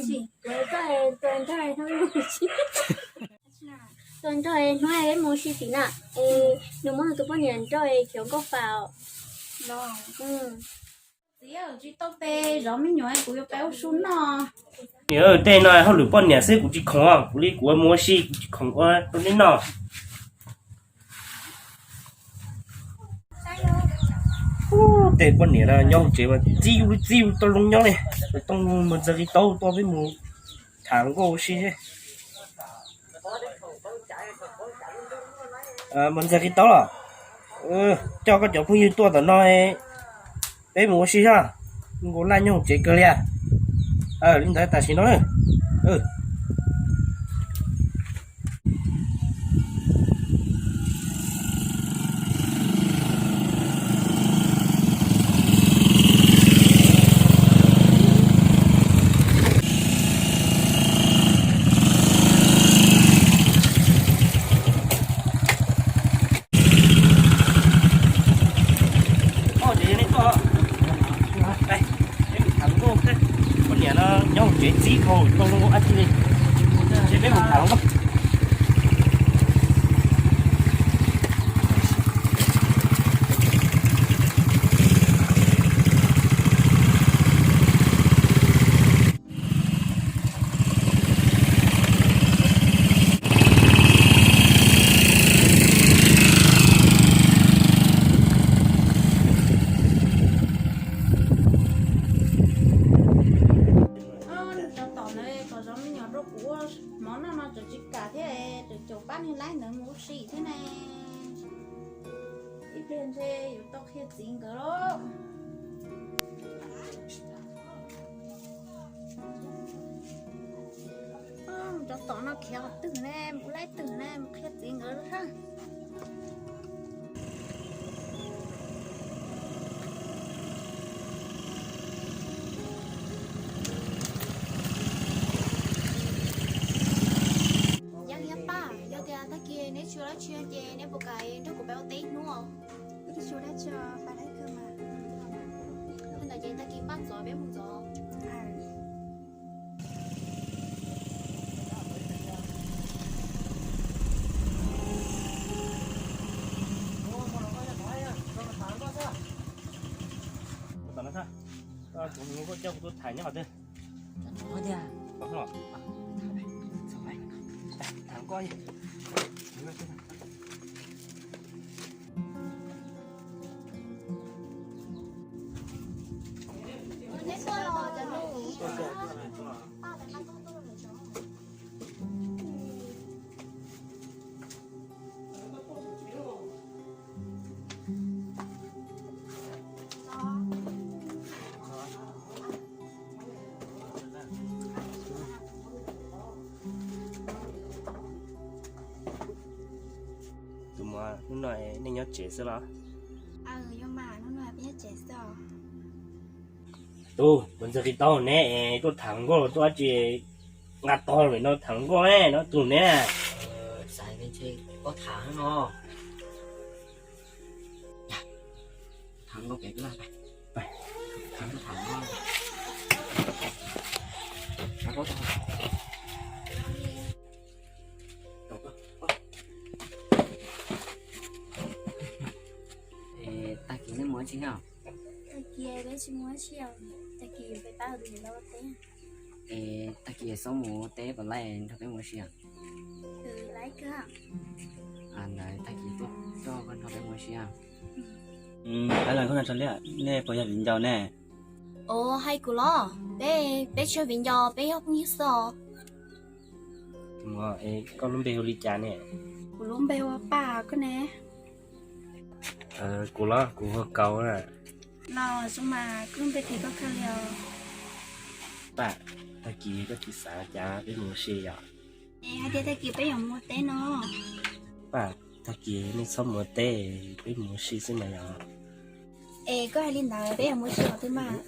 Tus nrog hnub peb mus ua si tim na, es nws muab nws tus poj niam nrog es cov nkauj fam. Txiv, tsis tau pe zov me nyuam, kuv yuav pe ua su noj. Niam, tej no hauj lwm poj niam xwb, kuv tsis khoom, kuv li kuv mus ua si, kuv tsis khoom ua rau nej noj. Tej poj niam no nyob hauv tsev mas txib yus li txib yus tau zoo nyob li. Tau mus ntxaws qis taub tuaj peb mus tham nkauj ua si seb. Mus ntxaws qis taub los, coj koj cov phooj ywg tuaj tom no, peb mus ua si seb. Nkaus laj nyob hauv tsev kawg li. Li ntawd tam sim no. Poj niam no nyob hauv tsev txib khau tau zoo ab tsi li. Ces peb mus tham hluas nkauj. Nws tso tom ntawd kom zov me nyuam rau kuv ua mov noj no tseem tsis kam thiab, tseem caum pab niag laib ntawd mus ua si thiab ne. Ib pliag ntshe yuav tau qhia txiv nkawd lauj. Mus tso tom no khiav qhov twg ne, mus ua laib twg ne, mus qhia txiv nkawd sab. Yog, yog Paj, yog tias tag kis neb tsis ua dab tsi ces neb puas kam nrog kuv peb ua teb ib hnub? Ib tsis ua dab tsi, pab dab kawg mas. Yog ntawd ces tag kis npaj ntxov peb mus ntxov. Tham koj. Tus muam, hnub no nej nyob tsev xwb los? Tus muam, ntxawg qis taub ne, tuaj tham nkauj los tuaj dab tsi nqa tog lawm no tham nkauj ne, no tus ne. Xav ntshe tuaj tham no. Tham nkauj pem laj, tham nkauj tham no. Tag kis nej mus dab tsi na? Tag kis peb tsis mus dab tsi os, tag kis peb pab tus niam loj ua teb. Es tag kis Xob mus ua teb puas laij nrog peb mus ua si? Laij kawg. Ntawd tag kis tuaj coj koj nrog peb mus ua si. Hais los koj hais raws li, nej puas yog viv ncaus ne? Ua, hais kuv los? Peb, peb tsis yog viv ncaus, peb yog phooj ywg xwb os. Tus muam, koj lub npe hu li cas ne? Kuv lub npe hu ua Paj, koj ne? Kuv los kuv hu ua Kaus na. Los zoo mas, koj lub npe qhia koj kawg li os. Paj, tag kis koj tsis xav cas peb mus ua si yom? Es hais tias tag kis peb yuav mus ua teb no. Paj, tag kis nej txhob mus ua teb, peb mus ua si xwb mas yom. Es koj hais li ntawd peb yuav mus ua si qhov twg mas?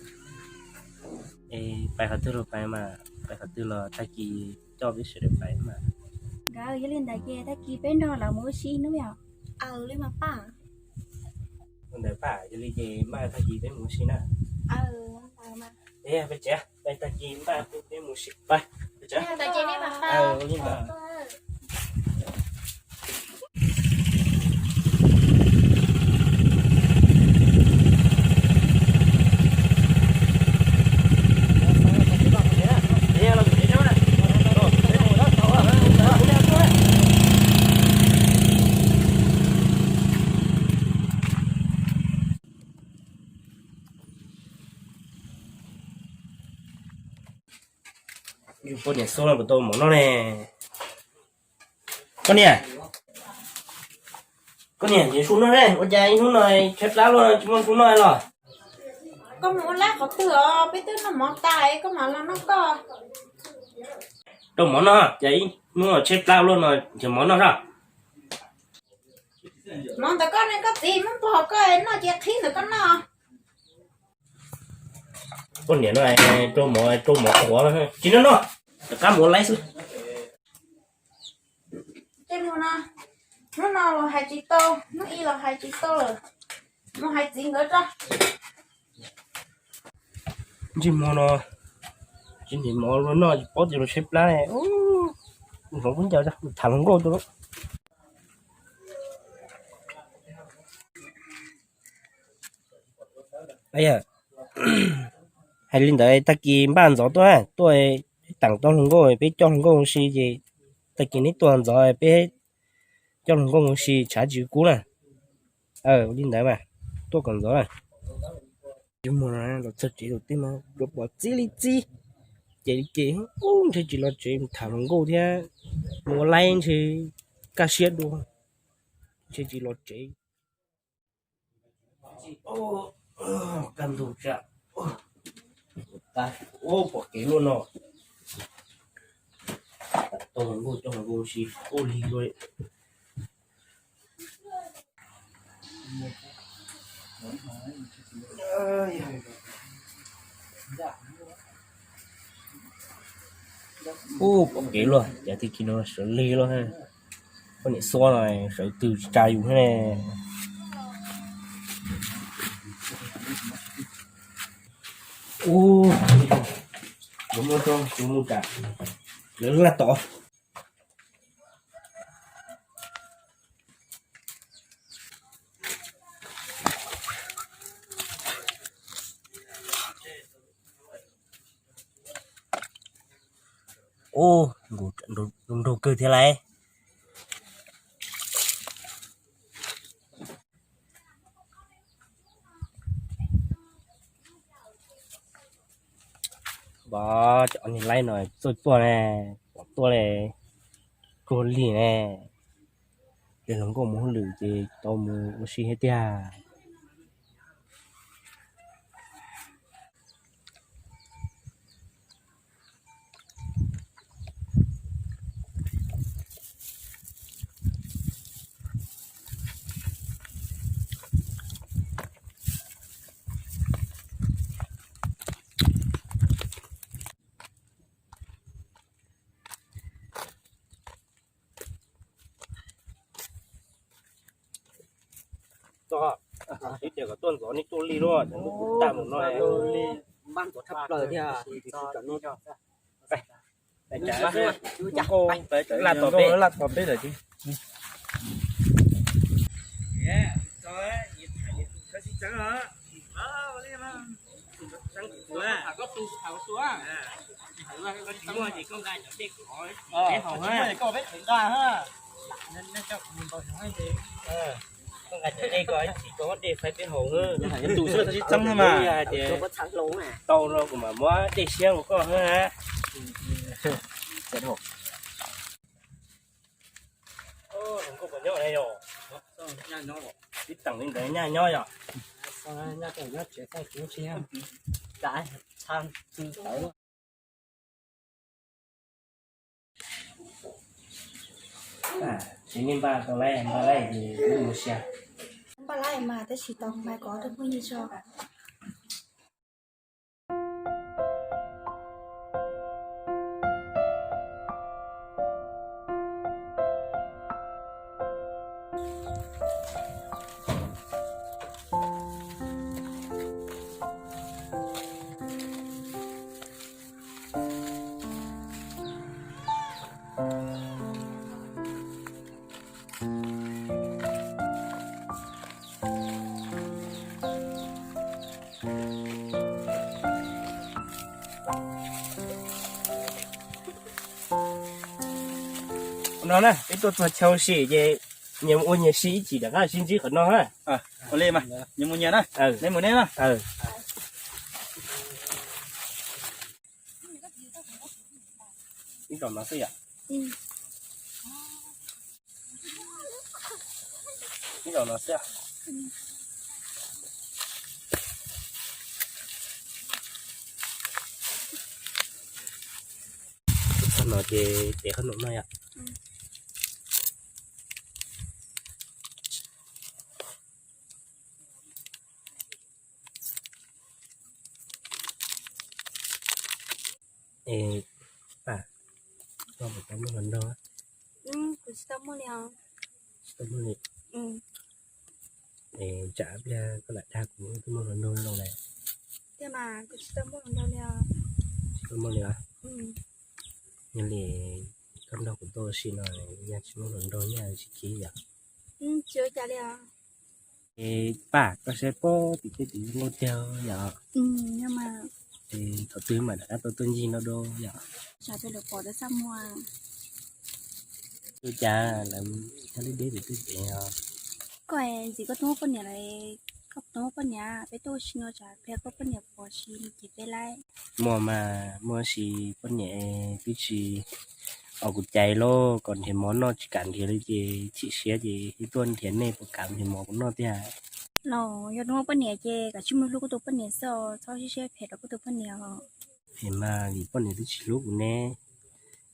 Es pais qhov twg los pais mas, pais qhov twg los tag kis coj peb sawv daws pais mas. Nkawd, yog li ntawd ces tag kis peb nrog lawv mus ua si ib hnub yom? Aws, li mas Paj. Ua ntawd Paj, yog li ces npaj tag kis peb mus ua si na. Aws, ntawd mas. Peb tsev, tag kis npaj peb mus sim pab. Peb tsev. Tag kis nej mam pab. Ua li ntawd. Yus poj niam xub no puas tau mov noj ne? Koj niam, koj niam, yuav su noj ne, ua cas ib hnub no tshaib plab luaj tsis muaj su noj los? Koj mus ua laib qhov twg os, peb twb noj mov tas koj mam los noj koj. Rau mov noj, cas ib hnub tshaib plab luaj no nrhiav mov noj soj. Mov ntawm koj ne, koj txiv muab pog koj noj ces qhib ntawm koj noj. Poj niam no rau mov, rau mov qhuav tsis noj noj, rov qab mus ua laib xwb. Hnub no los hais tsis tau, hnub ib los hais tsis tau lawm, mus hais txiv nkawd tso. Ntsej muag no tsis ntim mov luaj noj tsis paub tias luag tshaib plab ne. Mus hloov kub ncaws tham hluas nkauj tuaj. Hais li ntawd tag kis npaj ntxov tuaj, tuaj teem tau hluas nkauj peb coj hluas nkauj ua si ces tag kis neb tuaj ntxov peb coj hluas nkauj ua si tshav tsis kub na. Ua li ntawd mas tuaj kom ntxov na. Ntsej muag no los txog tsev tus twg mas pom txib li txib, ces li ces ub ntshe tsis los tsev tham hluas nkauj thiab mus ua laib ntshe kaj siab dua, ntshe tsis los tsev. Kaj ntug tsam tas, pom kev luaj no. Tau hluas nkauj coj hluas nkauj ua si ua lig luaj. Ub, pom kev luaj, cas tag kis no sawv lig luaj. Poj niam xub no sawv twg tsis tsa yus thiab ne. Ub, yuav muab rau tus mus tsam lawv laj tom. Ub, nrug nrug kawg thiab lauj. Pom cov niag laib no txawj tuaj ne, pom tuaj li, tuag lig ne. Ces hluas nkauj mus hauj lwm ces tau mus ua si thiab tiag. Txog, ib tias kom tuaj ntxov nej tuaj lig luaj, cov ntuj kuj tag mus no. Npaj ntxov tshaj plaws thiab. Laj tom peb, laj tom peb lawm ces. Koj nqa cov dej ko ib chim koj muab dej faib peb haus. Tus xwb tsis txeeb mas. Hais tias tau no kuv mam muab dej siab rau koj na. Zoo nkauj puas nyob ne yom? Tib teem li ntawd nyaj nyob yom? Tsis nej npaj tau laib, npaj laib ces wb mus ua si. Npaj laib mas tab sis tau hais kom rau phooj ywg tso. No na, peb tuaj txog chaw sim ces nyias mus ua nyias si ib chim rov qab sib ntsib qhov no na. Ua li mas, nyias mus nyias na. Neb mus neb na. Ib zaug no xwb yom. Ib zaug no xwb. Txog no ces tes qhov no no yom. Es, Paj, koj puas tau muaj hluas nraug? Kuv tsis tau muaj li os. Tsis tau muaj li. Es tsam pliag koj lam dag kuv twb muaj hluas nraug zoo lawm. Tiag mas, kuv tsis tau muaj hluas nraug li os. Tsis tau muaj li os? Yog li koj nrog kuv tuaj ua si no, yog tsis muaj hluas nraug nyob tsis khib yom? Tsis ua cas li os. Es Paj, koj saib pob tim tej tim nkauj tiag yom? Es thaum twg mam rov qab tau tuaj ncig no dua yom? Ua cas lawv cov liab deb tim tej tim os? Koj ntxim koj twb muaj poj niam lawm, koj twb muaj poj niam, peb tuaj ua si no tsam pliag koj poj niam pom ces nws cem peb lauj. Muaj mas, muaj sis poj niam twb tsis os kuv cais lauj, kom nrhiav mov noj tsis kam nrhiav li ces chim siab ces tuaj nrhiav nej puas kam nrhiav mov kuv noj tiag. Los yog twb muaj poj niam ces kav tsij mus hlub koj tus poj niam xwb os, txhob siab siab phem rau koj tus poj niam os. Phem mas vim poj niam twb tsis hlub kuv ne,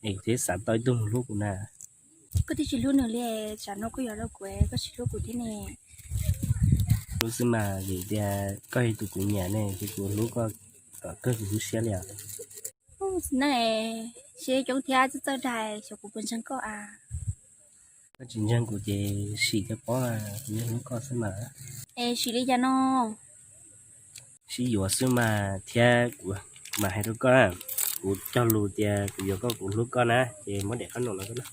es kuv thiaj xav tau ib tug mus hlub kuv na. Koj twb tsis hlub nws li, tsam no koj yuav rau kuv, koj tsis hlub kuv thiab ne. Hlub xwb mas, vim tias koj yog tus kuv nyiam ne, ces kuv hlub koj kom kawg kuv lub siab li os. Siab coob thiab txawj txawj dag, xyov kuv puas ntseeg koj a. Koj tsis ntseeg kuv ces sim cov pob, kuv yeej hlub koj xwb mas. Es sim li cas no? Sib yuav xwb mas, thiab kuv mam hais rau koj, kuv cog lus tias kuv yuav koj, kuv hlub koj na, ces muab daim qhab noom no rau koj na.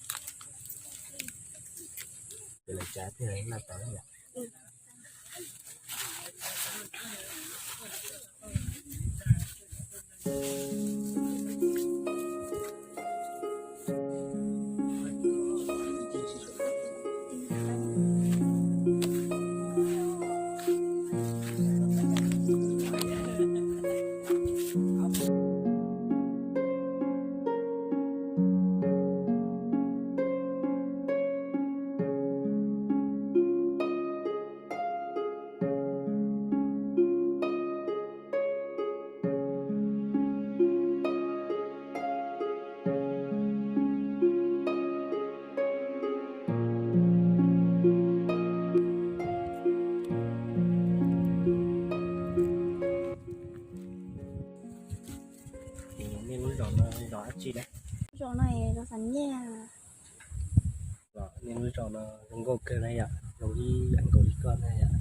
Nej lub zos no zos dab tsi na? Zos no zos Xav Nyaj. Nej lub zos no zoo nkauj kawg na yom, zoo ib yam nkaus li koj na yom.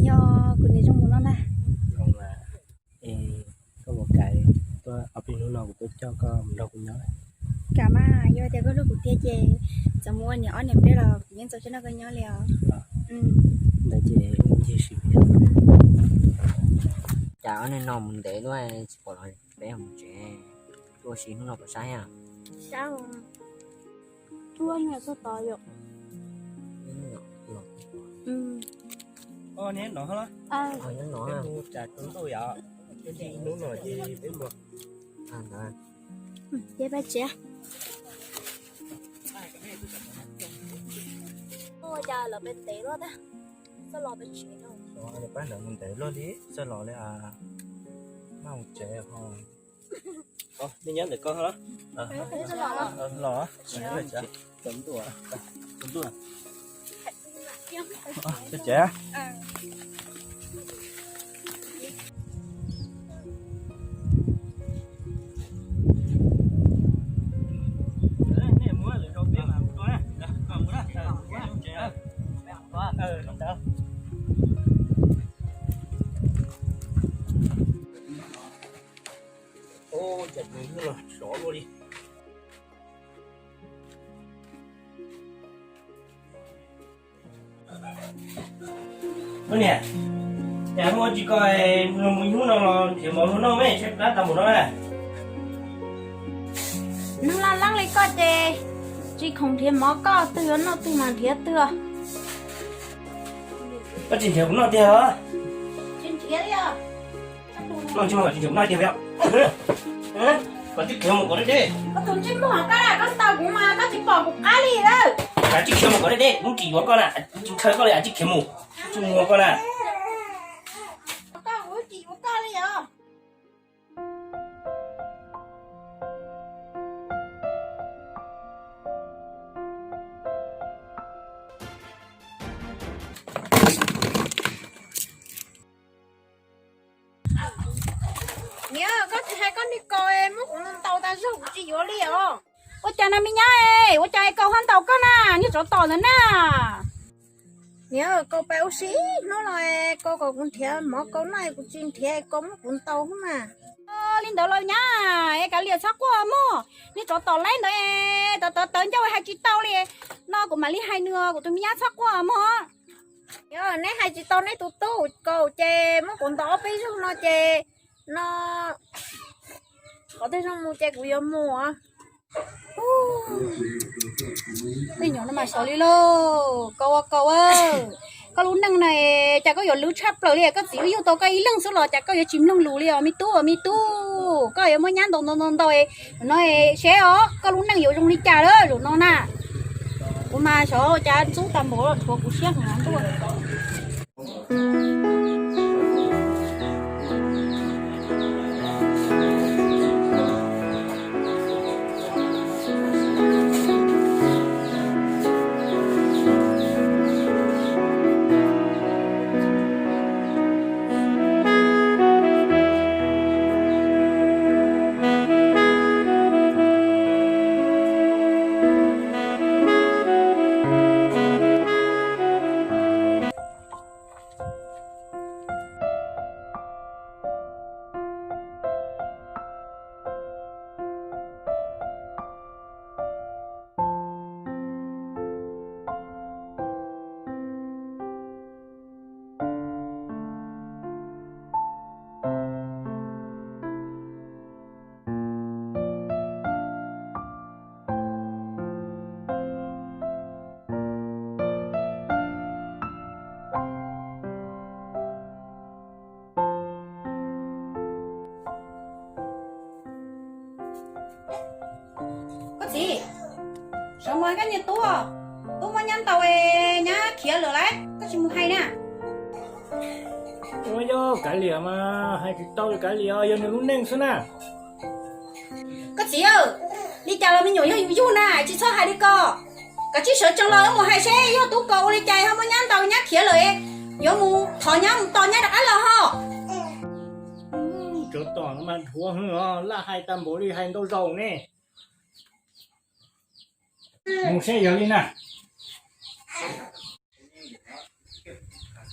Yog kuv niam zoo mus no na. Zoo mas, es koj puas kam tuaj ob peb hnub no kuv tuaj coj koj mus nrog kuv nyob? Kam mas, yog tias koj hlub kuv tiag ces txawm mus ua niam ob niam peb los kuv yeej txaus siab nrog koj nyob li os. Ntawd ces ncig sim. Cas ob niag no mus ntev luaj tsis pom los peb mus tsev, tuaj ua si hnub no puas sab thiab? Sab, tuaj nyob txog tod yom. Neb no, neb no, mus tsam tsaus ntuj yom, hnub no ces peb mus. Ces peb tsev. Ua cas lawv pem ntev luaj tab, txoj los pem tsev no. Pab lawv mus ntev luaj li, txoj los li, maj mus tsev ho. Nej nyob ntawm koj los? Los, tsaus ntuj, tsaus ntuj. Peb tsev. Ua cas nws los sov luaj li. Ub niam, cas muaj tsis ko, mus hnub no los nrhiav mov luag noj me, saib plab tau mus no na. Neeg laj leeb li koj ces tsis khoom nrhiav mov, koj twg yuav noj twg mas nrhiav twg. Koj tsis nrhiav kuv noj tiag los? Tsis nrhiav li os. Noj tsis muaj, tsis nrhiav kuv noj tiag os. Koj tsis khiav mus kom deb deb. Koj tus ntsej muag koj, koj tsis tau kuv mas koj tsis pom kuv qab li lawm. Koj tsis khiav mus kom deb deb, kuv tsis yuav koj na, tsis ntshaw koj li, tsis khiav mus, tsis mus koj na. Koj, kuv tsis yuav koj li os. Niam, koj tsis hais koj niag kaus muab kuv ntaus tas zog kuv tsis yuav li os. Ua cas na me nyab, ua cas kaus ho ntaus koj na, niag tsov tom ntawd na. Niam, kaus pais ua si ib hnub los kaus kom kuv nrhiav mov kaus noj kuv tsis nrhiav, kaus muab kuv ntaus mas. Li ntawd los nyab, es kav liam txhob quaj mog, niag tsov tom laib ntawd es tawv tawv tawv ncauj hais tsis tau li. No kuv mam li hais nws, kuv tus me nyab txhob quaj mog. Yog neb hais tsis tau neb tus tub kaus ces muab kuv ntaus ob peb zaug no ces no, qhov twg zoo mus ces kuv yuav mus. Tej nyuam no mas xyov li lauj, kaus ua kaus, koj lub neej na, cas koj yuav lwv tshaj plaws li, koj txiv wb yug tau koj ib leeg xwb los cas koj yuav tsis mloog lus li os me tub, me tub, koj yuav muab nyab ntaus ntaus ntaus ntaus no seb os koj lub neej yuav zoo li cas lawm zaum no na. Kuv mas xyov cas ntxub tag npaum, tshuav kuv siab heev ntuj. Koj txiv, sawv mus hais koj niag tub, tub muab nyab ntaus, nyab khiav lawm lauj, koj tsis mus hais na. Ua yog kav liam mas hais tsis tau li, kav liam, yog nws lub neej xwb na. Koj txiv, li cas los me nyuam yog yus yug na, tsis txhob hais li ko. Koj tsis sawv tsees los wb mus hais seb yog tub kaus ua li cas ho muab nyab ntaus nyab khiav lawm, yuav mus thov nyab mus tos nyab rov qab los ho. Tsov tom no mas dhuav hwv os, laj hais tag npaum li hais ntau zaus ne. Mus seb yog li na.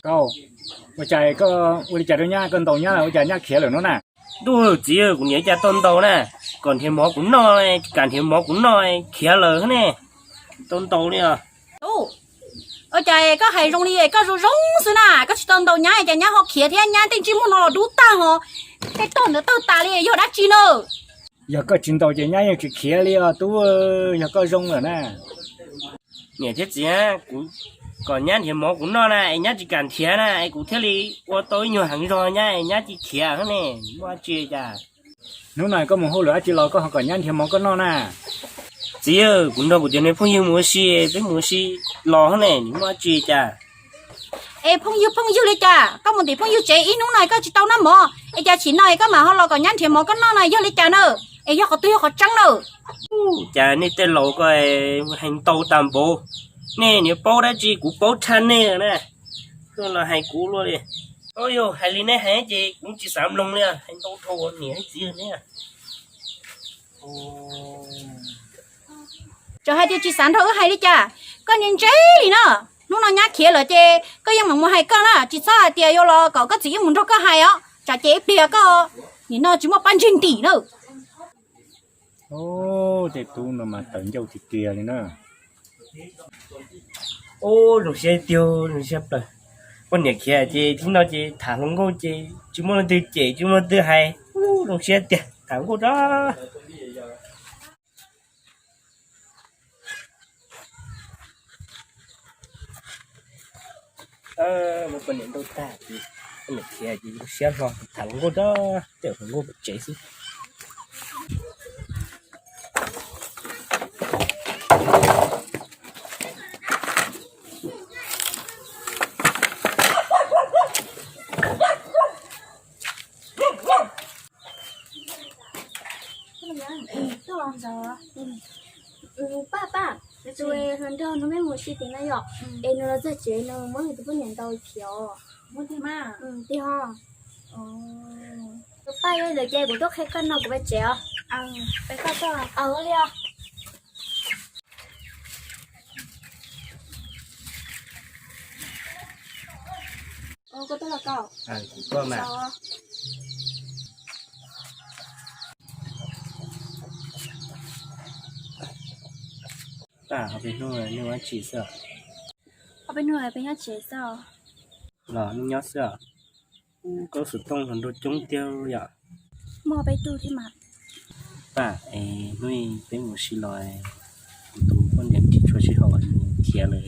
Koj, ua cas koj ua li cas rau nyab, koj ntaus nyab los ua cas nyab khiav lawm no na? Ntuj txiv, kuv niam cas tau ntaus na, kom nrhiav mov kuv noj, kam nrhiav mov kuv noj khiav lawm ne. Tau ntaus li os. Ua cas koj hais zoo li koj zoo zoo xwb na, koj tsis tau ntaus nyab cas nyab ho khiav thiab, nyab tej ntsej muag no los dub tag os, tej tog ntawd tawg tas li, yog dab tsi na? Yog koj tsis ntaus ces nyab yeej tsis khiav li os tub, yog koj zoo lawm na. Niam thiab txiv, kuv kom nyab nrhiav mov kuv noj na es nyab tsis kam nrhiav na es kuv thiaj li ua tau ib nyuag heev zog nyab es nyab cia khiav ne, muaj dab tsi cas? Hnub no koj mus hauj lwm dab tsi los koj ho kom nyab nrhiav mov koj noj na? Txiv, kuv nrog kuv cov niag phooj ywg mus ua si, peb mus ua si los ne, muaj dab tsi cas? Es phooj ywg phooj ywg li cas, koj mus tim phooj ywg tsev ib hnub no koj tsis tau noj mov es cas chim no koj mam ho los kom nyab nrhiav mov koj noj na, yog li cas na? Es yog qhov twg yog qhov tseeb na? Cas nej tej laus ko hais ntau tag npaum, nej niaj paub dab tsi kuv paub tshaj nej na. Los hais kuv luaj li. Yog hais li nej hais ces kuv tsis xav mloog li, hais ntau dhau niam txiv ne. Txawm hais tias tsis xav nrog wb hais li cas, koj ntse ntse li na. Hnub no nyab khiav lawm ces koj yeej mam mus hais koj na, tsis txhob hais tias yuav los kom koj txiv wb mus nrog koj hais os, tsam ces ib pliag koj nim no tsis muaj pab ntseg ntim na. Tej tub no mas tawv ncauj tiag tiag li na. Ub, zoo siab tiag, zoo siab plaws. Poj niam khiav ces thib no ces tham hluas nkauj ces tsis muaj leej twg cem tsis muaj leej twg hais. Ub, zoo siab tiag, tham hluas nkauj tso. Muab poj niam nrauj tag ces poj niam khiav ces zoo siab hlo, tham hluas nkauj tso, tej hluas nkauj pem tsev xwb. Paj, paj, tus hluas nraug no mej mus ua si tim no yom, es nws los txog tsev nws muab nws tus poj niam ntaus khiav os. Tiag ho. Tus paj, yog lawm ces kuv tuaj qhia koj no kuv pais tsev os. Ua li os. Paj, ob peb hnub nej ua dab tsi xwb? Ob peb hnub peb nyob tsev xwb. Los nej nyob xwb os? Koj xov tooj hluas nraug coob tiag yom. Muaj peb tug thiab mas. Paj, es hnub peb mus si los, kuv tus poj niam tsis tshua sib haum, nws khiav lawm,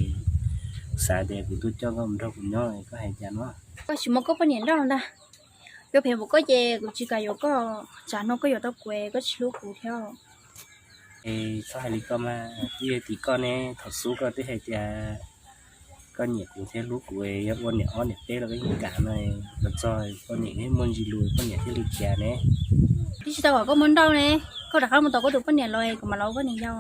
xav tias kuv tuaj coj koj mus nrog kuv nyob, koj hais cas no? Koj tsis muab koj poj niam nrauj ntag. Yuav phem npaum koj ces kuv tsis kam yuav koj, tsam no koj yuav tau kuv, koj tsis hlub kuv thiab. Es txhob hais li koj mas, twb yog tim koj ne, thaum xub koj twb hais tias koj nyiam kuv thiab hlub kuv, yog ua niam ob niam peb los koj yeej kam no, los txog poj niam muaj ntsis lus poj niam thiaj li khiav ne. Twb tsis tau kom koj muab nrauj ne, koj rov qab mus tos koj tus poj niam los kuv mam los ua koj niam yau.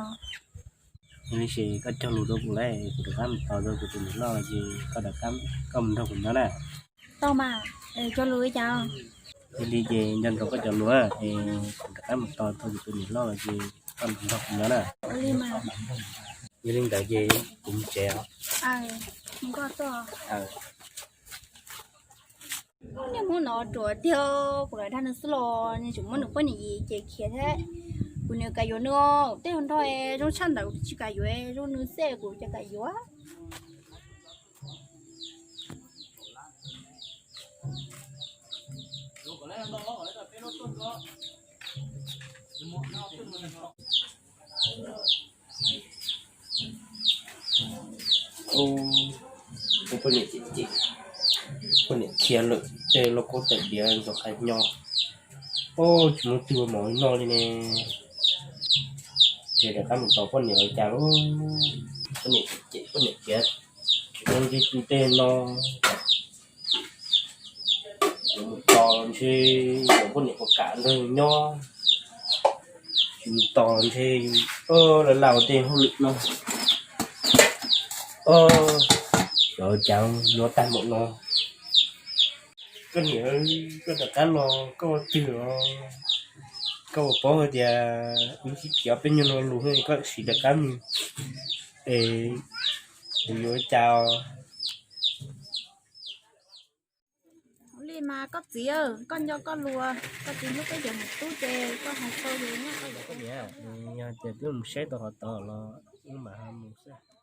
Yog li ces koj cog lus rau kuv lawm, kuv rov qab mus tos tau kuv tus niam loj los ces koj rov qab, koj mus nrog kuv nyob na. Tau mas, cog lus li cas? Yog li ces nco ntsoov koj cov lus, es kuv rov qab mus tos tau kuv tus niam loj los ces koj mus nrog kuv nyob na. Yog li ntawd ces kuv mus tsev os. Niaj hnub no ruam tiag, kuv lam dag nws xwb los nws tseem muab nws poj niam yim ces khiav thiab. Kuv niam kam yuav nws, tej hluas nraug zoo tshaj ntawd kuv twb tsis kam yuav, zoo nws xwb kuv cas kam yuav. Ub, poj niam, poj niam khiav lawm, tej lauj kaub tais diav ntxhov qhav nyo. Ub, tsis muaj twg ua mov noj li ne. Ces rov qab mus tos poj niam ua cas lauj. Poj niam, poj niam khiav tsis muaj leej twg tu tej no. Yuav mus tos ntshe yuav poj niam puas kam nrog nyob. Tsis mus tos ntshe yus laj laj ua tej hauj lwm no. Xyov cas yuav tag npaum no. Koj niam, koj rov qab los koj ua twg os? Koj puas paub hais tias wb sib khiav peb nyuag lo lus koj sim rov qab mus es kuv yuav ua cas os? Li mas koj txiv, koj nco koj lus, koj txiv hlub koj cov niam tub ces koj hais tau li na. Yog tias twb mus saib tau qhov tod los wb mam ho mus xwb.